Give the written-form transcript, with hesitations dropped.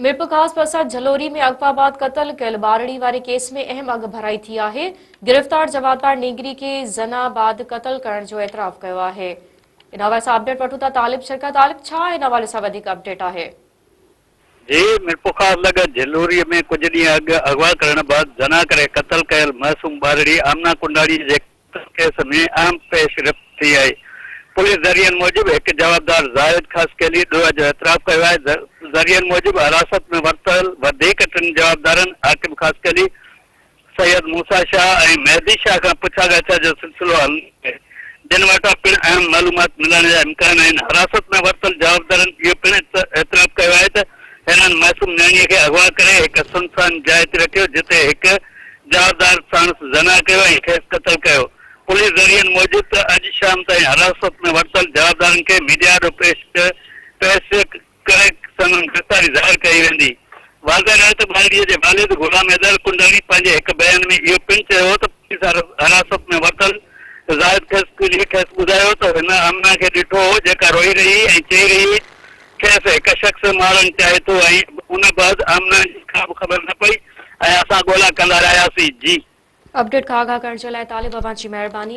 ميرپورخاص ڀرسان جهلوري ۾ اغوا بعد قتل ڪيل ٻارڙي واري ڪيس ۾ اهم اڳڀرائي ٿي آهي، گرفتار جوابدار نينگري کي زنا بعد قتل ڪرڻ جو اعتراف ڪيو آهي. ان حوالي سان اپڊيٽ وٺون ٿا طالب شرڪا طالب ڇا ان حوالي سان وڌيڪ اپڊيٽ آهي؟ جي ميرپورخاص لڳ جهلوري ۾ ڪجهه ڏينهن اڳ اغوا ڪرڻ بعد زنا ڪري قتل ڪيل معصوم ٻارڙي آمنه ڪنڊاڻي جي قتل ڪيس ۾ اهم پيش رفت ٿي آهي. پوليس ذريعن موجب هڪ جوابدار زاهد خاصخيلي ڏوهه جو اعتراف ڪيو آهي. ذريعن موجب حراست ۾ ورتل وڌيڪ ٽن جوابدارن عاقب خاصخيلي، سيد موسيٰ شاهه ۽ مهدي شاهه کان پڇا ڳاڇا جو سلسلو هلندو آهي، جن وٽان پڻ اهم معلومات ملڻ جا امڪان آهن. حراست ۾ ورتل جوابدارن اهو پڻ اعتراف ڪيو آهي ته هنن معصوم نياڻيء کي اغوا ڪري هڪ سنسان جاء تي رکيو، جتي هڪ جوابدار ساڻس زنا ڪيو ۽ کيس قتل ڪيو. پوليس ذريعن موجب ته اڄ شام تائين حراست ۾ ورتل جوابدارن کي ميڊيا آڏو پيش پيش ڪري سندن گرفتاري ظاهر ڪئي ويندي. واضح رهي ته ٻارڙيء جي والد غلام حيدر ڪنڊاڻي پنهنجي هڪ بيان ۾ اهو پڻ چيو هو ته پوليس حراست ۾ ورتل زاهد کيس کيس ٻڌايو ته هن آمنه کي ڏٺو هو جيڪا روئي رهي هئي ۽ چئي رهي هئي کيس هڪ شخص مارڻ چاهي ٿو ۽ ان بعد آمنه جي ڪا به خبر نه پئي ۽ اسان ڳولا ڪندا رهياسين. جي. اپڊيٽ کان آگاهه ڪرڻ جي لاء طالب اوهان جي مهرباني.